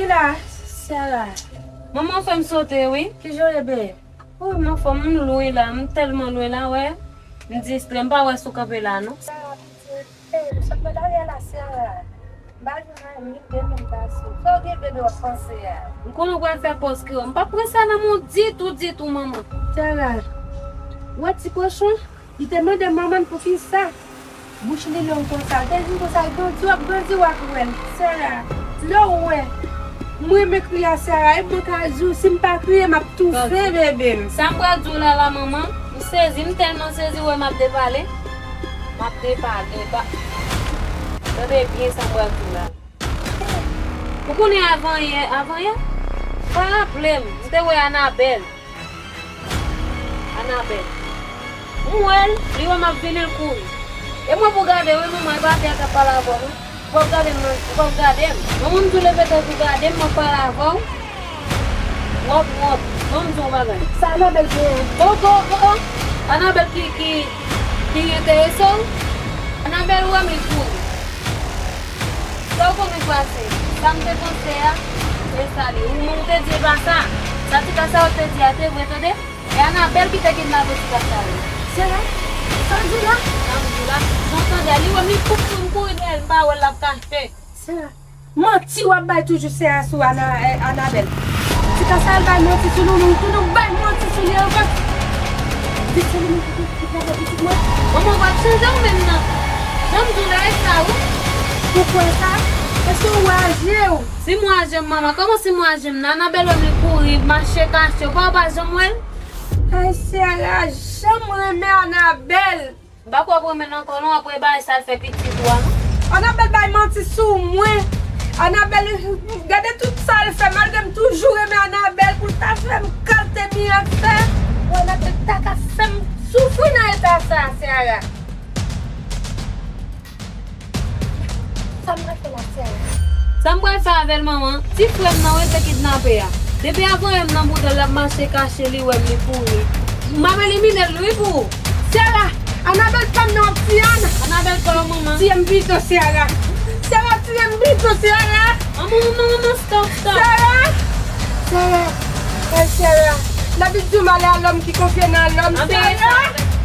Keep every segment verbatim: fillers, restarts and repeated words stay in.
Ki la, Sera? Manman, fè m sote, wi. Kijan w ye, bebe? Wi, m anfòm, m lwen la, m tèlman lwen la, wè. M distrè, m pa wè si w kanpe la, non. Sera, pitit, e, m sot nan lari a la, Sera. M pa jwenn anyen, m gen de mil pase. Sa w gen, bebe, w ap panse a? M konnen w pral fè pòz kriye. M p ap pran sa nan men w ditou, ditou, manman. Sera, w wè ti kochon? Li te mande manman l poukisa bouch li long konsa. Li te di konsa, l grandi, w ap grandi, w ap wè l. Sera, lè w wè m renmen kriye a, Sera, e mwen ka di w, si m pa kriye, m ap toufe, bebe m. Sa m pral di w la, la, manman, m sezi, m tèlman sezi, wè m ap depale. M ap depale, pa. Tande byen sa m pral di w la. Ou konnen avanyè, avanyè? Pa raple m, m te wè Anabèl. Anabèl. M wè l, li wè m ap vini, l kouri. E mwen pou gade, wi, manman, e pa atè a k ap pale avè w, non. Ou p ap gade m, non, ou p ap gade m. Manman, m di w leve tèt ou gade m, m ap pale avè w. W ap wont. Ban m di w yon bagay. Sa Anabèl genyen? Oh, oh, oh, oh. Anabèl ki, ki, ki enterese w? Anabèl wè m, li kouri. Sa w konnen k pase? Sa m te panse a, se sa li. Ou menm ou te di e pa sa. Sa ti kasa yo te di a te vre, tande? E Anabèl ki te kidnape ti kasa yo. Se vre? Sa w di la? Sa m di la. Jan w tande a, li wè m, li kouri, m kouri dèyè l, m pa wè l, l ap kache. Sera, manti w ap bay toujou, Sera, sou Ana, eh, Anabèl. Ti kasa al bay manti sou nou, nou tou nou bay manti sou li ankò. Di se li menm ki, ki kidnape pitit mwen. Manman, w ap chanje ou menm nan. Jan m di w la, e sa, wi. Ou kwè sa? Èske w aje w? Si m aje m, manman, kòman si m aje m nan? Anabèl wè m li kouri, mache kache, ou pa, ou pa janm wè l? Ay, Sera, jan m renmen Anabèl. M pa kwè w ap renmen l ankò non, apre bagay sa l fè pitit ou a non. Anabèl bay manti sou mwen. Anabèl, gade tout sa l fè, malgre m toujou renmen Anabèl, pou l ta fè m kalte byen fè. Bon, Anabèl ta ka fè m soufri nan eta sa, Sera. Sa m pral fè la, Sera? Sa m pral fè avè l, manman? Ti frè m nan, wi, te kidnape a. Depi avanyè m nan bouda l ap mache kache, li wè m, li kouri. M ap elimine l, wi, pou ou. Sera, Anabèl pa m nan, w ap tiye Ana. Anabèl pa w, manman. Tiye m pito, Sera. Sera, tiye m pito, Sera. Manman, manman, manman, stop, stop. Sera! Sera! Ay, Sera! Labib di w malè a lòm ki konfye nan lòm, Sera!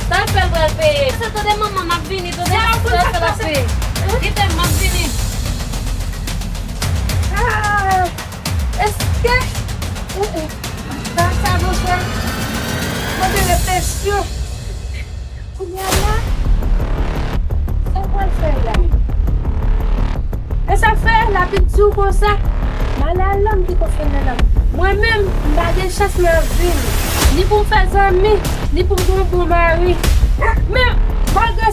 Sa l fè l pral peye. Sa tande manman, m ap vini, tande. Sera, pou sa l ap peye. Kite m, m ap vini. Ah! Èske, uh, uh. Sa, sa, monchè. Mande refleksyon. Kounye a la, sa w pral fè la? E sa fè, Labib di w konsa, malè a lòm ki konfye nan lòm. Mwen menm, m pa gen chans nan vi m, ni pou m fè zanmi, ni pou m gen yon bon mari. Men, malgre